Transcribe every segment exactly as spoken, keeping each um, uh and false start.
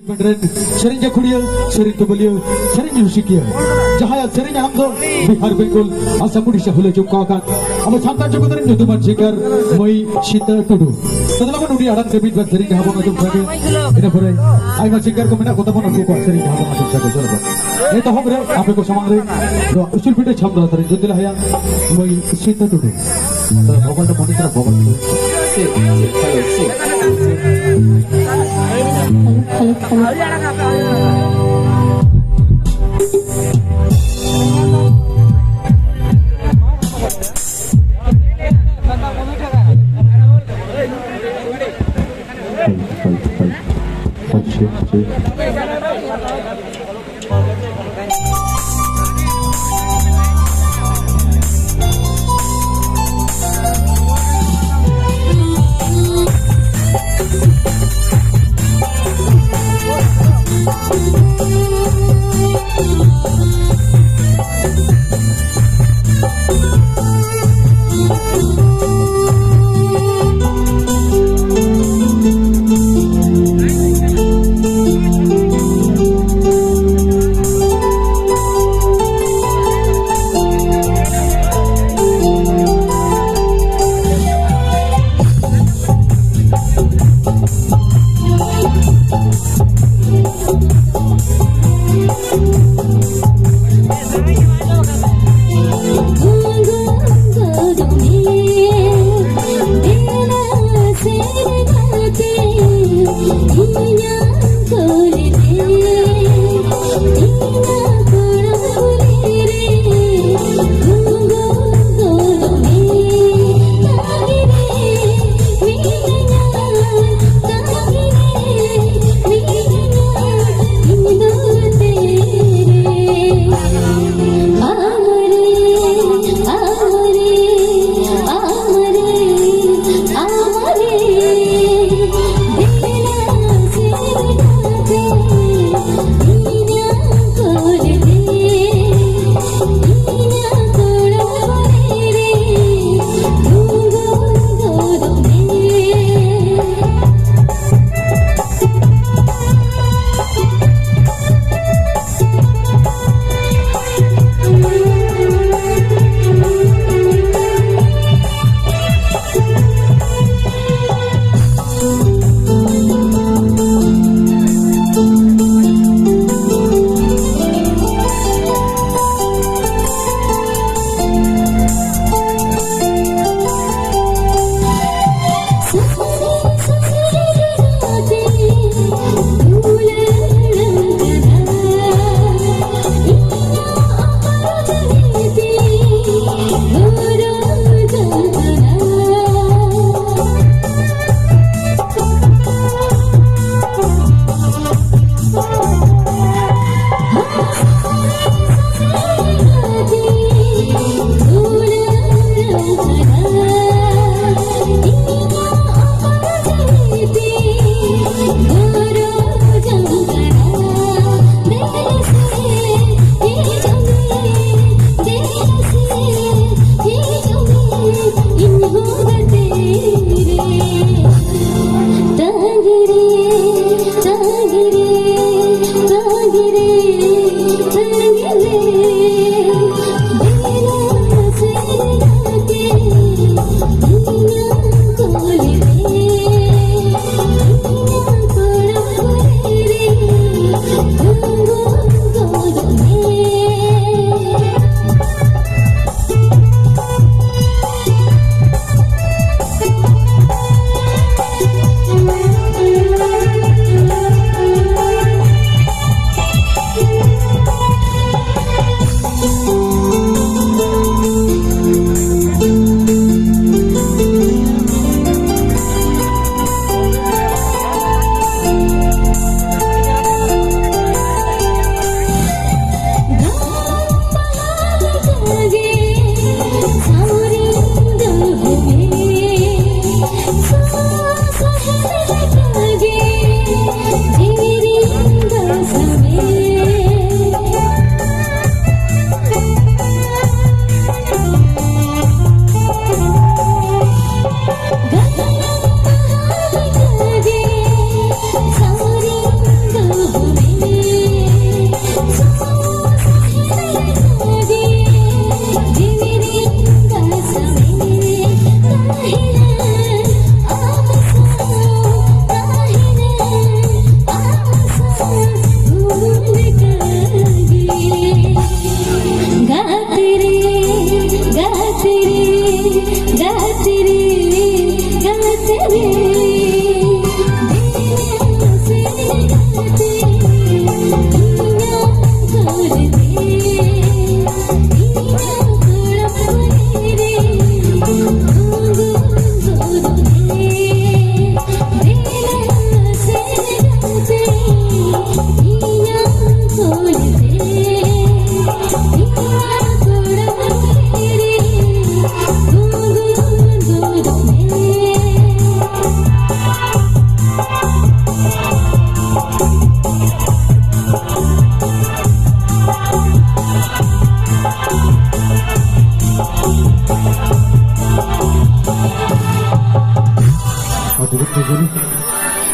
ᱨᱮᱱ ᱥᱮᱨᱮᱧ ᱜᱟᱹᱠᱷᱩᱲᱤᱭᱟᱹ, ᱥᱮᱨᱮᱧ ᱛᱩᱢᱟᱹᱞᱤᱭᱟᱹ, ᱥᱮᱨᱮᱧ ᱨᱩᱥᱤᱠᱤᱭᱟᱹ, ᱡᱟᱦᱟᱸᱭᱟᱜ ᱥᱮᱨᱮᱧ ᱟᱲᱟᱝ ᱫᱚ ᱵᱤᱦᱟᱨ, ᱵᱮᱝᱜᱚᱞ, ᱟᱥᱟᱢ, ᱩᱰᱤᱥᱟ ᱦᱩᱞᱟᱹ ᱪᱚᱢᱠᱟᱣ ᱟᱠᱟᱱ ᱟᱵᱚ ᱥᱟᱱᱛᱟᱲ ᱡᱚᱜᱚᱛ ᱨᱮᱱ ᱧᱩᱛᱩᱢᱟᱱ singer ᱢᱟᱹᱭ ᱥᱤᱛᱟᱹ ᱴᱩᱰᱩ᱾ ᱛᱚ ᱫᱮᱞᱟ ᱵᱚᱱ ᱩᱱᱤ ᱟᱲᱟᱝ ᱛᱮ ᱢᱤᱫ ᱵᱟᱨ ᱥᱮᱨᱮᱧ ᱡᱟᱦᱟᱸ ᱵᱚᱱ ᱟᱸᱡᱚᱢ ᱥᱟᱰᱮ᱾ ᱤᱱᱟᱹ ᱯᱚᱨᱮ ᱟᱭᱢᱟ singer ᱠᱚ ᱢᱮᱱᱟᱜ ᱠᱚ ᱛᱟᱵᱚᱱᱟ, ᱩᱱᱠᱩ ᱠᱚᱣᱟᱜ ᱥᱮᱨᱮᱧ ᱡᱟᱦᱟᱸ ᱵᱚᱱ ᱟᱸᱡᱚᱢ ᱥᱟᱰᱮ᱾ ᱪᱚᱞᱚ ᱵᱚᱱ ᱮᱛᱚᱦᱚᱵ ᱨᱮ ᱟᱯᱮ ᱠᱚ ᱥᱟᱢᱟᱝ ᱨᱮ ᱱᱚᱣᱟ ᱩᱥᱩᱞ ᱯᱤᱴᱷᱟᱹ ᱪᱷᱟᱢᱰᱟ ᱞᱟᱛᱟᱨ ᱨᱮ ᱡᱚᱫᱤ ᱞᱟᱦᱟᱭᱟ ᱢᱟᱹᱭ ᱥᱤᱛᱟᱹ ᱴᱩᱰᱩ᱾ ᱛᱚ ᱵᱷᱚᱜᱚᱞ ᱫᱚ ᱯᱚᱱᱰᱤᱛ ᱨᱮ ᱵᱷᱚᱜᱚᱞ᱾ ᱥᱤ, ᱥᱤ, ᱦᱮᱞᱳ, ᱥᱤ᱾ Hello, hello, hello. Hello, hello, hello. Hello, check, check.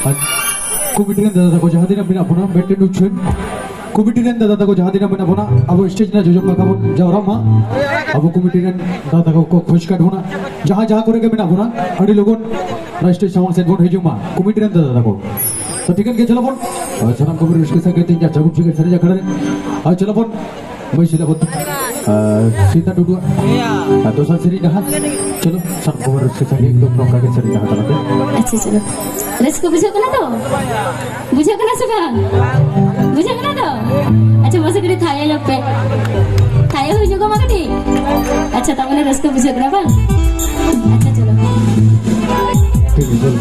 ᱟᱨ ᱠᱚᱢᱤᱴᱤ ᱨᱮᱱ ᱫᱟᱫᱟ ᱛᱟᱠᱚ ᱡᱟᱦᱟᱸ ᱛᱤᱱᱟᱹᱜ ᱢᱮᱱᱟᱜ ᱵᱚᱱᱟ, ᱢᱤᱫᱴᱮᱱ ᱩᱪᱷᱟᱹᱱ᱾ ᱠᱚᱢᱤᱴᱤ ᱨᱮᱱ ᱫᱟᱫᱟ ᱛᱟᱠᱚ ᱡᱟᱦᱟᱸ ᱛᱤᱱᱟᱹᱜ ᱢᱮᱱᱟᱜ ᱵᱚᱱᱟ, ᱟᱵᱚ ᱥᱴᱮᱡ ᱨᱮᱱᱟᱜ ᱡᱚᱡᱚᱢ ᱱᱟᱠᱷᱟ ᱵᱚᱱ ᱡᱟᱣᱨᱟᱜ ᱢᱟ᱾ ᱟᱵᱚ ᱠᱚᱢᱤᱴᱤ ᱨᱮᱱ ᱫᱟᱫᱟ ᱛᱟᱠᱚ ᱠᱚ ᱠᱷᱚᱡᱽ ᱠᱟᱫ ᱵᱚᱱᱟ, ᱡᱟᱦᱟᱸ ᱡᱟᱦᱟᱸ ᱠᱚᱨᱮ ᱜᱮ ᱢᱮᱱᱟᱜ ᱵᱚᱱᱟ, ᱟᱹᱰᱤ ᱞᱚᱜᱚᱱ ᱚᱱᱟ ᱥᱴᱮᱡ ᱥᱟᱢᱟᱝ ᱥᱮᱫ ᱵᱚᱱ ᱦᱤᱡᱩᱜ ᱢᱟ, ᱠᱚᱢᱤᱴᱤ ᱨᱮᱱ ᱫᱟᱫᱟ ᱛᱟᱠᱚ᱾ ᱛᱚ ᱴᱷᱤᱠᱟᱹᱱ ᱜᱮ, ᱪᱚᱞᱚ ᱵᱚᱱ, ᱟᱨ ᱥᱟᱱᱟᱢ ᱠᱚᱵᱚᱱ ᱨᱟᱹᱥᱠᱟᱹ ᱥᱟᱸᱜᱮ ᱛᱮ ᱤᱧᱟᱹᱜ ᱥᱟᱹᱜᱩᱱ ᱥᱤᱸᱜᱟᱹᱲ ᱥᱮᱨᱮᱧ ᱟᱠᱷᱲᱟ ᱨᱮ᱾ ᱟᱨ ᱪᱚᱞᱚ ᱵᱚᱱ, ᱢᱟᱹᱭ ᱥᱤᱞᱟᱵᱚᱛᱤ, ᱟᱨ ᱥᱤᱛᱟ ᱴᱩᱰᱩᱣᱟᱜ, ᱟᱨ ᱫᱚᱥᱟᱨ ᱥᱮᱨᱮᱧ ᱰᱟᱦᱟᱨ᱾ ᱪᱚᱞᱚ, ᱥᱟᱱᱟᱢ ᱠᱚᱵᱚᱱ ᱨᱟᱹᱥᱠᱟᱹ ᱥᱟᱸᱜᱮ ᱮᱠᱫᱚᱢ ᱱᱚᱝᱠᱟ ᱜᱮ ᱥᱮᱨᱮᱧ ᱰᱟᱦᱟᱨ ᱛᱟᱞᱟᱛᱮ᱾ ᱟᱪᱪᱷᱟ, ᱪᱚᱞᱚ᱾ ᱨᱟᱹᱥᱠᱟᱹ ᱵᱩᱡᱷᱟᱹᱜ ᱠᱟᱱᱟ ᱛᱚ? ᱵᱩᱡᱷᱟᱹᱜ ᱠᱟᱱᱟ ᱥᱮ ᱵᱟᱝ? ᱵᱩᱡᱷᱟᱹᱜ ᱠᱟᱱᱟ ᱛᱚ? ᱟᱪᱪᱷᱟ, ᱢᱟᱥᱮ ᱠᱟᱹᱴᱤᱡ ᱛᱷᱟᱭᱚ ᱧᱚᱜ ᱯᱮ᱾ ᱛᱷᱟᱭᱚ ᱦᱩᱭ ᱧᱚᱜᱚᱜ ᱢᱟ ᱠᱟᱹᱴᱤᱡ᱾ ᱟᱪᱪᱷᱟ, ᱛᱟᱨ ᱢᱟᱱᱮ ᱨᱟᱹᱥᱠᱟᱹ ᱵᱩᱡᱷᱟᱹᱜ ᱠᱟᱱᱟ ᱵᱟᱝ? ᱟᱪᱪᱷᱟ, ᱪᱚᱞᱚ᱾ ᱴᱷᱤᱠ ᱜᱮᱭᱟ, ᱪᱚᱞᱚ᱾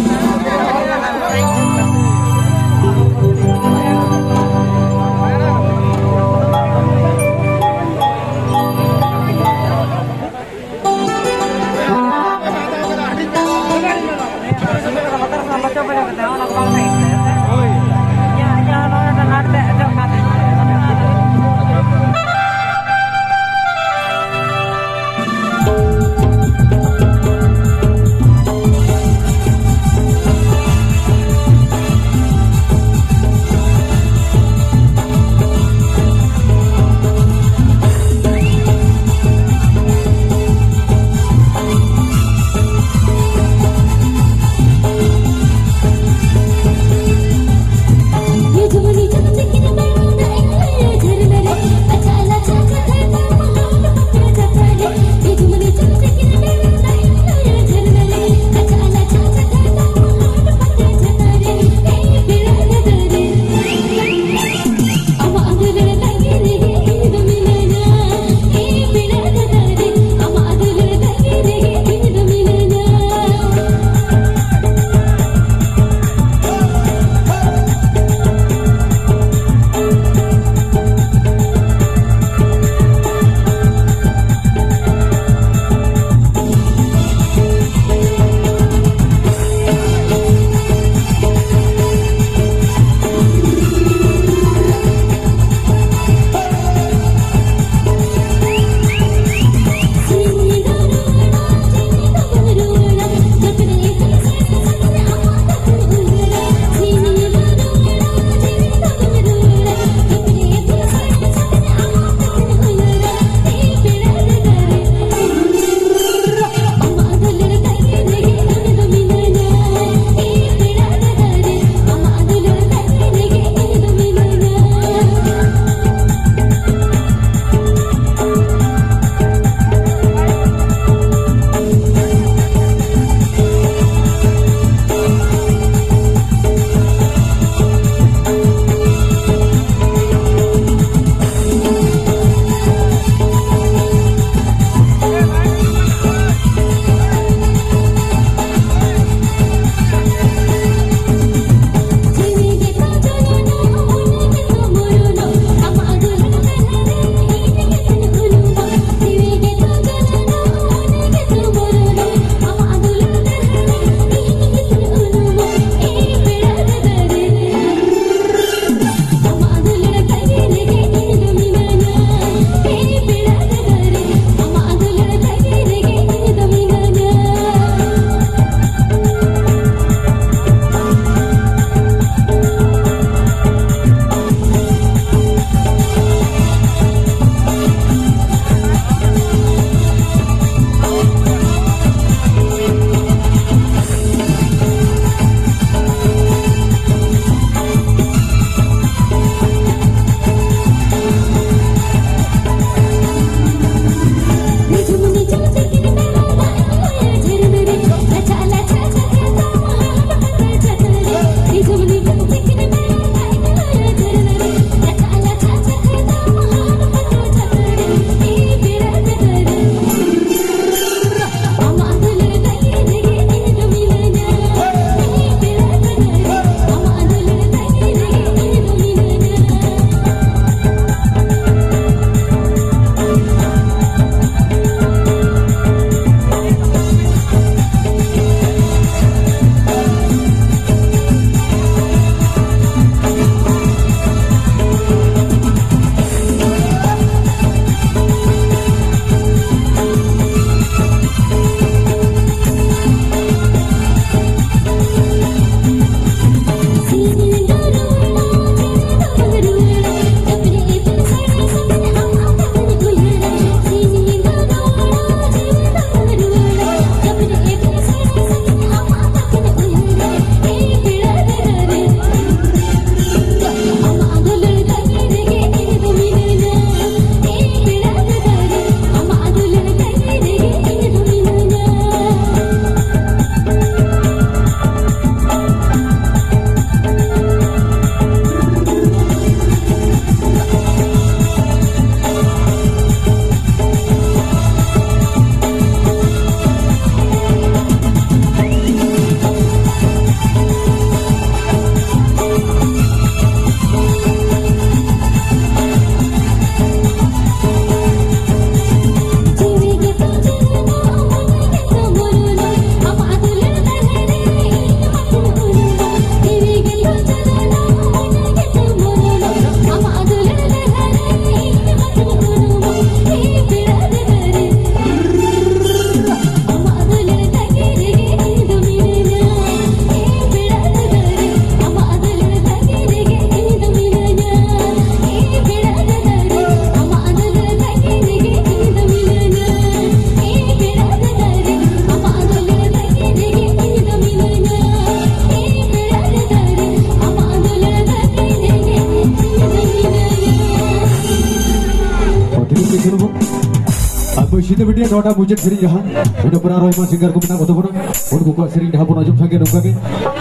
ᱱᱤᱛᱚᱜ ᱢᱤᱫᱴᱮᱱ ᱱᱚᱣᱟᱴᱟᱜ ᱢᱩᱪᱟᱹᱫ ᱥᱮᱨᱮᱧ ᱡᱟᱦᱟᱸ, ᱤᱱᱟᱹ ᱯᱚᱨᱮ ᱟᱨᱦᱚᱸ ᱟᱭᱢᱟ ᱥᱤᱝᱜᱟᱨ ᱠᱚ ᱢᱮᱱᱟᱜ ᱠᱚ ᱛᱟᱵᱚᱱᱟ, ᱩᱱᱠᱩ ᱠᱚᱣᱟᱜ ᱥᱮᱨᱮᱧ ᱡᱟᱦᱟᱸ ᱵᱚᱱ ᱟᱸᱡᱚᱢ ᱥᱟᱸᱜᱮ ᱱᱚᱝᱠᱟ ᱜᱮ᱾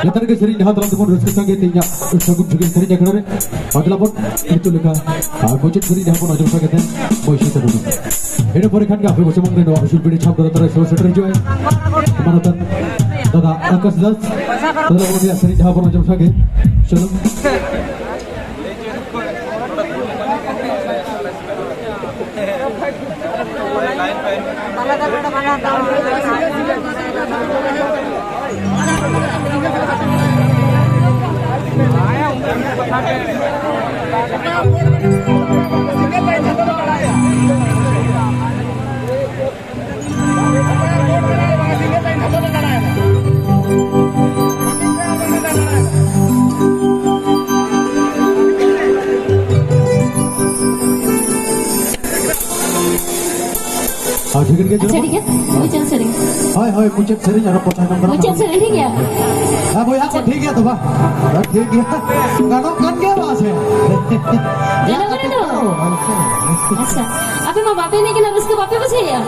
ᱞᱟᱛᱟᱨ ᱨᱮᱜᱮ ᱥᱮᱨᱮᱧ ᱡᱟᱦᱟᱸ ᱛᱟᱞᱟ ᱛᱮᱵᱚᱱ ᱨᱟᱹᱥᱠᱟᱹ ᱥᱟᱸᱜᱮ ᱛᱮᱦᱮᱧᱟᱜ ᱥᱟᱹᱜᱩᱱ ᱥᱟᱹᱜᱟᱹᱭ ᱥᱮᱨᱮᱧ ᱟᱠᱷᱲᱟ ᱨᱮ᱾ ᱟᱫᱚ ᱞᱟᱵᱚᱱ ᱱᱤᱛᱚᱜ ᱞᱮᱠᱟ, ᱟᱨ ᱢᱩᱪᱟᱹᱫ ᱥᱮᱨᱮᱧ ᱡᱟᱦᱟᱸ ᱵᱚᱱ ᱟᱸᱡᱚᱢ ᱥᱟᱸᱜᱮ ᱛᱮ, ᱵᱚᱭᱥᱤ ᱛᱟᱵᱚᱱ᱾ ᱤᱱᱟᱹ ᱯᱚᱨᱮ ᱠᱷᱟᱱ ᱜᱮ ᱟᱯᱮ ᱠᱚ ᱥᱟᱢᱟᱝ ᱨᱮ ᱱᱚᱣᱟ ᱩᱥᱩᱞ ᱯᱤᱲᱦᱤ ᱪᱷᱟᱯ ᱫᱚ ᱞᱟᱛᱟᱨ ᱨᱮ ᱥᱚᱦᱚᱨ ᱥᱮᱴᱮᱨ ᱦᱤᱡᱩᱜᱼᱟᱭ᱾ ᱢᱟᱱᱚᱛᱟᱱ ᱫᱟᱫᱟ ᱟᱠᱟᱥ ᱫᱟᱥ, ᱫᱟᱫᱟ ᱵᱚᱱ ᱨᱮᱭᱟᱜ ᱥᱮᱨᱮᱧ ᱡᱟᱦᱟᱸ ᱵᱚᱱ ᱟᱸᱡᱚᱢ ᱥᱟᱸᱜᱮ᱾ ᱪᱚᱞᱚ᱾ ᱦᱳᱭ, ᱴᱷᱤᱠ ᱜᱮᱭᱟ, ᱟᱪᱪᱷᱟ, ᱴᱷᱤᱠ ᱜᱮᱭᱟ, ᱢᱩᱪᱟᱹᱫ ᱥᱮᱨᱮᱧ᱾ ᱦᱳᱭ, ᱦᱳᱭ, ᱢᱩᱪᱟᱹᱫ ᱥᱮᱨᱮᱧ ᱟᱨᱚ ᱯᱚᱪᱟᱭ ᱱᱚᱢᱵᱚᱨ ᱢᱩᱪᱟᱹᱫ ᱥᱮᱨᱮᱧ, ᱴᱷᱤᱠ ᱜᱮᱭᱟ? ᱦᱮᱸ, ᱵᱚᱭᱦᱟ ᱠᱚ, ᱟᱪᱪᱷᱟ᱾ ᱴᱷᱤᱠ ᱜᱮᱭᱟ ᱛᱚ, ᱵᱟᱝ? ᱦᱮᱸ, ᱴᱷᱤᱠ ᱜᱮᱭᱟ᱾ ᱜᱟᱱᱚᱜ ᱠᱟᱱ ᱜᱮᱭᱟ, ᱵᱟᱝ ᱥᱮ? ᱜᱟᱱᱚᱜ ᱠᱟᱱᱟ ᱛᱚ? ᱟᱪᱪᱷᱟ, ᱟᱯᱮ ᱢᱟ ᱵᱟᱯᱮ ᱮᱱᱮᱡ ᱠᱟᱱᱟ, ᱨᱟᱹᱥᱠᱟᱹ ᱵᱟᱯᱮ ᱵᱩᱡᱷᱟᱹᱣᱮᱫᱼᱟ?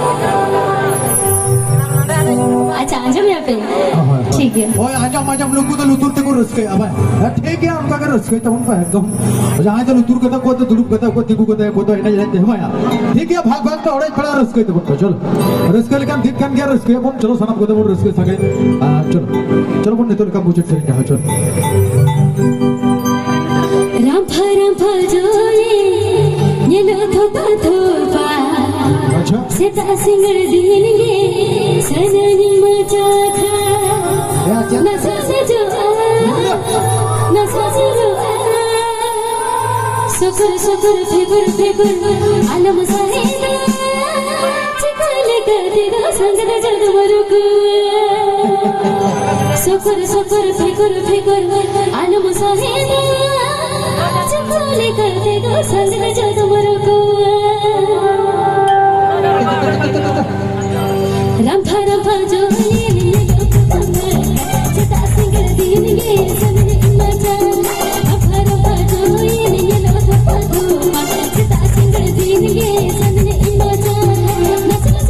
ᱟᱪᱪᱷᱟ, ᱟᱸᱡᱚᱢᱮᱫᱼᱟ ᱯᱮ? ᱦᱳᱭ, ᱦᱳᱭ᱾ ᱴᱷᱤᱠ ᱜᱮᱭᱟ᱾ ᱦᱳᱭ, ᱟᱸᱡᱚᱢ, ᱟᱸᱡᱚᱢ, ᱱᱩᱠᱩ ᱫᱚ ᱞᱩᱛᱩᱨ ᱛᱮᱠᱚ ᱨᱟᱹᱥᱠᱟᱹᱭᱟ, ᱵᱟᱝ? ᱦᱮᱸ, ᱴᱷᱤᱠ ᱜᱮᱭᱟ, ᱚᱱᱠᱟ ᱜᱮ ᱨᱟᱹᱥᱠᱟᱹᱭ ᱛᱟᱵᱚᱱ ᱯᱮ, ᱮᱠᱫᱚᱢ᱾ ᱡᱟᱦᱟᱸᱭ ᱫᱚ ᱞᱩᱛᱩᱨ ᱠᱟᱛᱮ, ᱚᱠᱚᱭ ᱫᱚ ᱫᱩᱲᱩᱵ ᱠᱟᱛᱮ, ᱚᱠᱚᱭ ᱫᱚ ᱛᱤᱸᱜᱩ ᱠᱟᱛᱮ, ᱚᱠᱚᱭ ᱫᱚ ᱮᱱᱮᱡ, ᱮᱱᱮᱡ ᱛᱮ, ᱦᱮᱸ, ᱵᱟᱝ? ᱴᱷᱤᱠ ᱜᱮᱭᱟ, ᱵᱷᱟᱜᱽ ᱵᱷᱟᱜᱽ ᱛᱮ ᱚᱲᱮᱡ ᱯᱟᱲᱟ ᱨᱟᱹᱥᱠᱟᱹᱭ ᱛᱟᱵᱚᱱ ᱯᱮ, ᱪᱚᱞᱚ᱾ ᱨᱟᱹᱥᱠᱟᱹ ᱞᱮᱠᱟᱱ ᱫᱤᱱ ᱠᱟᱱ ᱜᱮᱭᱟ, ᱨᱟᱹᱥᱠᱟᱹᱭᱟᱵᱚᱱ, ᱪᱚᱞᱚ, ᱥᱟᱱᱟᱢ ᱠᱚᱛᱮ ᱵᱚᱱ ᱨᱟᱹᱥᱠᱟᱹ ᱥᱟᱸᱜᱮ᱾ ᱟᱨ ᱪᱚᱞᱚ, ᱪᱚᱞᱚ ᱵᱚᱱ ᱱᱤᱛᱚᱜ ᱞᱮᱠᱟ ᱢᱩᱪᱟᱹᱫ ᱥᱮᱨᱮᱧ ᱡᱟᱦᱟᱸ, ᱪᱚᱞᱚ᱾ ᱨᱟᱢᱯᱷᱟ ᱨᱟᱢᱯᱷᱟ ᱡᱚᱭᱮ ᱧᱮᱞᱚᱜ ᱛᱷᱚᱯᱟ ᱛᱷᱚᱯᱟ᱾ ᱟᱪᱪᱷᱟ᱾ ᱥᱮᱛᱟᱜ ᱥᱤᱸᱜᱟᱹᱲ ᱫᱤᱱ ᱜᱮ ᱥᱟᱱᱟᱧ ᱢᱟᱪᱟ ᱠᱷᱟ᱾ ᱮ, ᱪᱮᱫ? ᱱᱟᱥᱟ ᱥᱟᱡᱚᱜᱼᱟ, ᱱᱟᱥᱟ ᱥᱟᱡᱚᱜᱼᱟ᱾ ᱥᱩᱠᱩᱨ ᱥᱩᱠᱩᱨ ᱯᱷᱤᱠᱩᱨ ᱯᱷᱤᱠᱩᱨ ᱟᱞᱚᱢ ᱥᱟᱦᱮᱫᱟ᱾ ᱪᱤᱠᱟᱹ ᱞᱮᱠᱟ ᱛᱮᱫᱚ ᱥᱟᱸᱜᱟᱛ ᱡᱚᱫᱢ ᱨᱩᱠᱩᱣᱟ᱾ ᱥᱩᱠᱩᱨ ᱥᱩᱠᱩᱨ ᱯᱷᱤᱠᱩᱨ ᱯᱷᱤᱠᱩᱨ ᱟᱞᱚᱢ ᱥᱟᱦᱮᱫᱟ᱾ ᱪᱤᱠᱟᱹ ᱞᱮᱠᱟ ᱛᱮᱫᱚ ᱥᱟᱸᱜᱟᱛ ᱡᱚᱫᱢ ᱨᱩᱠᱩᱣᱟ᱾ ᱨᱟᱢᱯᱷᱟ ᱨᱟᱢᱯᱷᱟ ᱡᱚᱭᱮ ᱧᱮᱞᱚᱜ ᱛᱷᱚᱯᱟ ᱛᱷᱚᱯᱟ᱾ ᱥᱮᱛᱟᱜ ᱥᱤᱸᱜᱟᱹᱲ ᱫᱤᱱ ᱜᱮ ᱥᱟᱱᱟᱧ ᱢᱟᱪᱟ᱾ ᱨᱟᱢᱯᱷᱟ ᱨᱟᱢᱯᱷᱟ ᱡᱚᱭᱮ ᱧᱮᱞᱚᱜ ᱛᱷᱚᱯᱟ ᱛᱷᱚᱯᱟ᱾ ᱥᱮᱛᱟᱜ ᱥᱤᱸᱜᱟᱹᱲ ᱫᱤᱱ ᱜᱮ ᱥᱟᱱᱟᱧ ᱢᱟᱪᱟ᱾ ᱱᱟᱥᱮ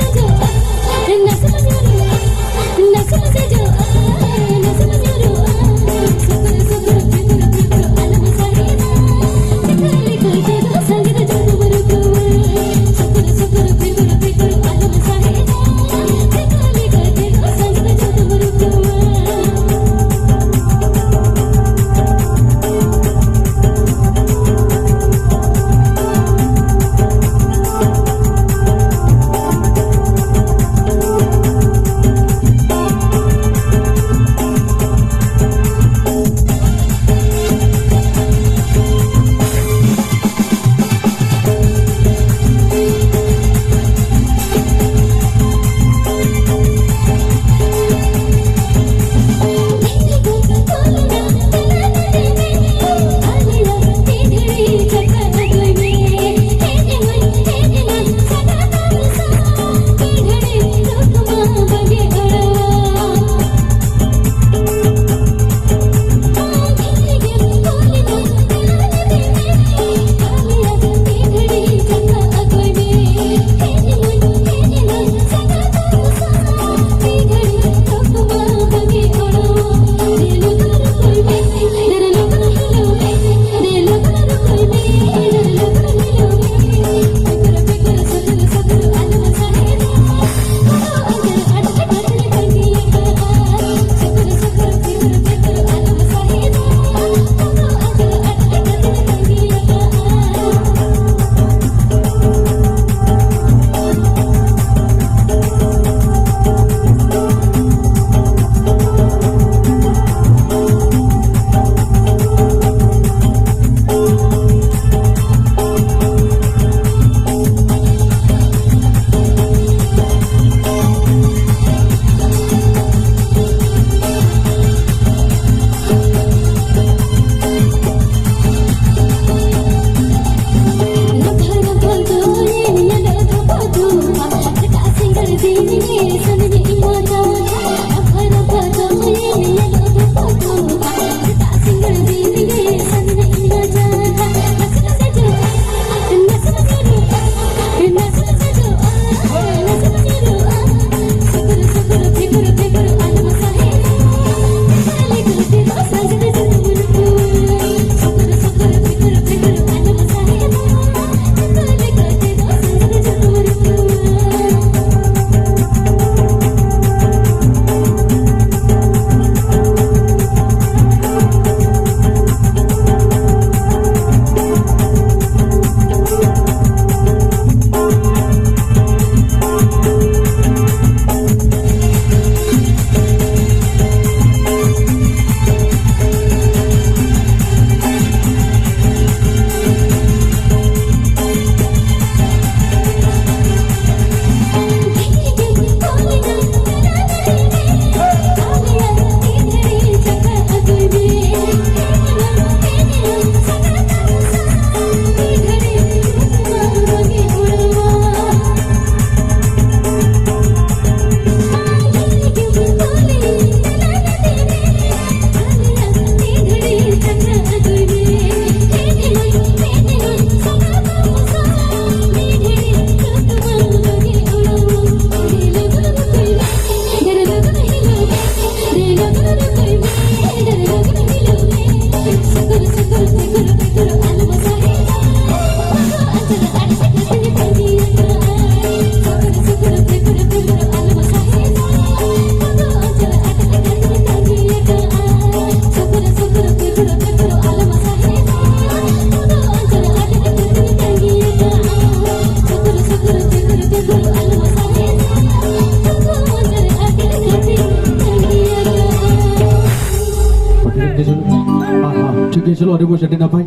ᱟᱹᱰᱤ ᱱᱟᱯᱟᱭ,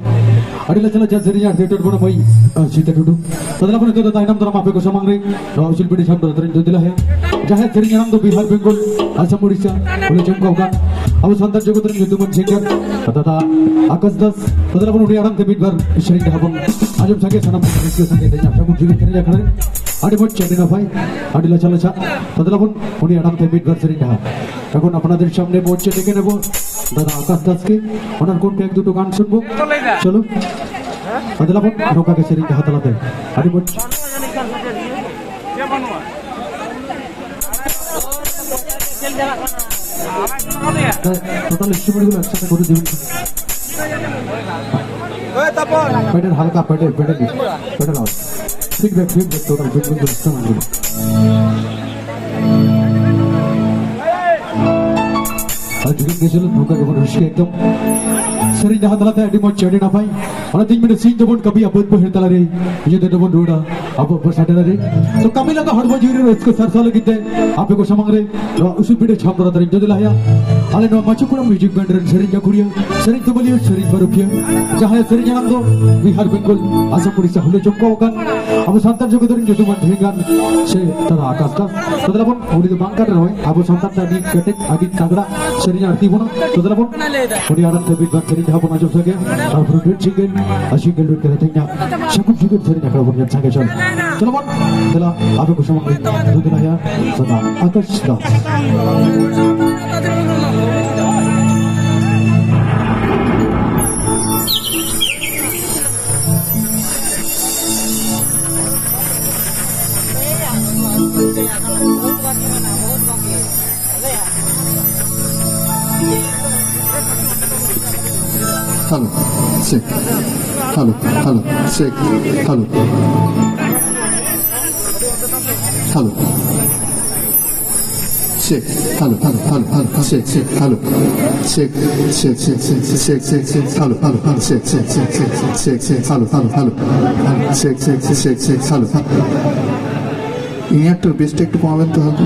ᱟᱹᱰᱤ ᱞᱟᱪᱷᱟ ᱞᱟᱪᱷᱟ ᱥᱮᱨᱮᱧ ᱟᱨ ᱥᱮᱴᱮᱨ ᱵᱚᱱ ᱢᱟᱹᱭ ᱥᱤᱛᱟ ᱴᱩᱰᱩ᱾ ᱛᱟᱦᱞᱮ ᱵᱚᱱ ᱱᱤᱛᱚᱜ ᱫᱚ ᱛᱟᱭᱱᱚᱢ ᱫᱟᱨᱟᱢ ᱟᱯᱮ ᱠᱚ ᱥᱟᱢᱟᱝ ᱨᱮ ᱱᱚᱣᱟ ᱩᱥᱩᱞ ᱯᱤᱲᱤ ᱥᱟᱢ ᱫᱚ ᱫᱚᱨᱤᱧ ᱫᱚ ᱫᱤᱞᱟᱦᱟᱭᱟ᱾ ᱡᱟᱦᱟᱸᱭ ᱥᱮᱨᱮᱧ ᱟᱲᱟᱝ ᱫᱚ ᱵᱤᱦᱟᱨ ᱵᱮᱝᱜᱚᱞ ᱟᱥᱟᱢ ᱩᱲᱤᱥᱥᱟ ᱵᱚᱞᱮ ᱪᱚᱢᱠᱟᱣ ᱠᱟᱱ ᱟᱵᱚ ᱥᱟᱱᱛᱟᱲ ᱡᱚᱜᱚᱛ ᱨᱮᱱ ᱧᱩᱛᱩᱢᱟᱱ ᱥᱤᱝᱜᱟᱨ ᱫᱟᱫᱟ ᱟᱠᱟᱥ ᱫᱟᱥ᱾ ᱛᱟᱦᱞᱮ ᱵᱚᱱ ᱩᱱᱤ ᱟᱲᱟᱝ ᱛᱮ ᱢᱤᱫ ᱵᱟᱨ ᱥᱮᱨᱮᱧ ᱰᱟᱦᱟ ᱵᱚᱱ ᱟᱸᱡᱚᱢ ᱥᱟᱸᱜᱮ ᱥᱟᱱᱟᱢ ᱠᱚ ᱨᱟᱹᱥᱠᱟᱹ ᱥᱟᱸᱜᱮ ᱛᱮ ᱧᱟᱯᱟᱢ ᱡᱩᱜᱤ ᱥᱮᱨᱮᱧ ᱟᱠᱷᱲᱟ ᱨᱮ ᱟᱹᱰᱤ ᱢᱚᱡᱽ, ᱟᱹᱰᱤ ᱱᱟᱯᱟᱭ, ᱟᱹᱰᱤ ᱞᱟᱪᱷᱟ ᱞᱟᱪᱷᱟ᱾ ᱛᱟᱦᱞᱮ ᱵᱚᱱ ᱩᱱᱤ ᱟᱲᱟᱝ ᱛᱮ ᱢᱤᱫ ᱵᱟᱨ ᱥᱮᱨᱮᱧ ᱰᱟᱦᱟ᱾ এখন আপনাদের সামনে মঞ্চে ডেকে নেব দাদা আকাশ দাসকে। ওনার কণ্ঠে এক দুটো গান শুনবো। চলো। ᱟᱫᱚ ᱞᱟᱵᱚᱱ ᱱᱚᱝᱠᱟ ᱜᱮ ᱥᱮᱨᱮᱧ ᱡᱟᱦᱟᱸ ᱛᱟᱞᱟᱛᱮ ᱟᱹᱰᱤ ᱢᱚᱡᱽ᱾ ᱴᱳᱴᱟᱞ ᱤᱱᱥᱴ্রুমেন্টগুলো একসাথে করে দিবেন। পেটের হালকা, পেটের, পেটের, পেটের আওয়াজ। ফিডব্যাক, ফিডব্যাক, টোটাল ফিডব্যাক ইনস্ট্রুমেন্টগুলো। ᱟᱨ ᱡᱩᱫᱤ ᱵᱩᱡᱷᱟᱹᱣ ᱱᱚᱝᱠᱟ ᱜᱮᱵᱚᱱ ᱨᱟᱹᱥᱠᱟᱹ ᱮᱠᱫᱚᱢ᱾ ᱥᱮᱨᱮᱧ ᱰᱟᱦᱟᱨ ᱛᱟᱞᱟᱛᱮ ᱟᱹᱰᱤ ᱢᱚᱡᱽ, ᱟᱹᱰᱤ ᱱᱟᱯᱟᱭ᱾ ᱚᱱᱟᱛᱤᱧ ᱢᱮᱱᱟ, ᱥᱤᱧ ᱫᱚᱵᱚᱱ ᱠᱟᱹᱢᱤᱭᱟ ᱵᱟᱹᱫᱽ ᱵᱟᱹᱭᱦᱟᱹᱲ ᱛᱟᱞᱟᱨᱮ, ᱧᱤᱫᱟᱹ ᱫᱚᱵᱚᱱ ᱨᱩᱣᱟᱹᱲᱟ ᱟᱵᱚ ᱟᱵᱚ ᱥᱟᱰᱮ ᱨᱮ᱾ ᱛᱚ ᱠᱟᱹᱢᱤ ᱞᱟᱸᱜᱟ ᱦᱚᱲᱢᱚ ᱡᱤᱣᱤ ᱨᱮ ᱨᱟᱹᱥᱠᱟᱹ ᱥᱟᱨᱥᱟᱣ ᱞᱟᱹᱜᱤᱫ ᱛᱮ ᱟᱯᱮ ᱠᱚ ᱥᱟᱢᱟᱝ ᱨᱮ ᱱᱚᱣᱟ ᱩᱥᱩᱞ ᱯᱤᱲᱟᱹ ᱪᱷᱟᱢ ᱫᱚᱨᱟ ᱛᱟᱹᱨᱤᱧ ᱡᱚᱫᱤ ᱞᱟᱦᱟᱭᱟ᱾ ᱟᱞᱮ ᱱᱚᱣᱟ ᱢᱟᱹᱪᱩ ᱠᱚᱲᱟ ᱢᱤᱣᱡᱤᱠ ᱵᱮᱱᱰ ᱨᱮᱱ ᱥᱮᱨᱮᱧ ᱜᱟᱹᱠᱷᱩᱲᱤᱭᱟᱹ, ᱥᱮᱨᱮᱧ ᱛᱩᱢᱟᱹᱞᱤᱭᱟᱹ, ᱥᱮᱨᱮᱧ ᱯᱟᱹᱨᱩᱠᱷᱤᱭᱟᱹ, ᱡᱟᱦᱟᱸᱭ ᱥᱮᱨᱮᱧ ᱟᱲᱟᱝ ᱫᱚ ᱵᱤᱦᱟᱨ, ᱵᱮᱝᱜᱚᱞ, ᱟᱥᱟᱢ, ᱩᱲᱤᱥᱥᱟ ᱦᱩᱞᱟᱹ ᱪᱚᱢᱠᱟᱣ ᱟᱠᱟᱱ ᱟᱵᱚ ᱥᱟᱱᱛᱟᱲ ᱡᱚᱜᱚᱛ ᱨᱮᱱ ᱧᱩᱛᱩᱢᱟᱱ ᱰᱷᱮᱨᱜᱟᱱ ᱥᱮ ᱫᱟᱫᱟ ᱟᱠᱟᱥ ᱫᱟᱥ᱾ ᱛᱚ ᱫᱮᱞᱟ ᱵᱚᱱ, ᱩᱱᱤ ᱫᱚ ᱵᱟᱝ ᱠᱟᱱ ᱨᱮᱦᱚᱸᱭ ᱟᱵᱚ ᱥᱟᱱᱛᱟᱲ ᱛᱮ ᱟᱹᱰᱤ ᱠᱮᱴᱮᱡ, ᱟᱹᱰᱤ ᱛᱟᱜᱲᱟ ᱥᱮᱨᱮᱧ ᱟᱬᱛᱤ ᱵᱚᱱᱟ᱾ ᱛᱚ ᱫᱮᱞᱟ ᱵᱚᱱ, ᱩᱱᱤ ᱟᱲᱟᱝ ᱛᱮ ᱢᱤᱫ ᱵᱟᱨ ᱥᱮᱨᱮᱧ ᱡᱟᱦᱟᱸ ᱵᱚᱱ ᱟᱸᱡᱚᱢ ᱥᱟᱸᱜᱮ, ᱛᱟᱨᱯᱚᱨᱮ ᱰᱩᱭᱮᱴ ᱥᱤᱝᱜᱮᱞ ᱟᱨ ᱥᱤᱝᱜᱮᱞ ᱰᱩᱭᱮᱴ ᱠᱟᱛᱮ ᱛᱮᱦᱮᱧ ᱥᱟᱹᱜᱩᱱ ᱥᱤᱸᱜᱟᱹᱲ ᱥᱮᱨᱮᱧ ᱟᱠᱷᱲᱟ ᱵᱚᱱ ᱧᱮᱞ ᱥᱟᱸᱜᱮ ᱪᱚᱞ᱾ ᱪᱚᱞᱚ ᱵᱚᱱ, ᱫᱮᱞᱟ ᱟᱯᱮ ᱠᱚ ᱥᱟᱢᱟᱝ ᱨᱮ ᱫᱩ ᱫᱮᱞᱟᱭᱟ ᱫᱟᱫᱟ ᱟᱠᱟᱥ Das. Hello, check. Hello, hello, check. Hello. Hello. Check. Hello, hello, hello, hello. Check, check. Hello. Check, check, check, check, check, check, check, check. Hello, hello, hello. Check, check, check, check, check, check. Hello, hello, hello. Check, check, check, check, check. Hello, hello. ইনি একটু বেসটা একটু কমাবেন তো হালকা।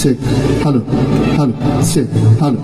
Check. Hello, hello, check. Hello.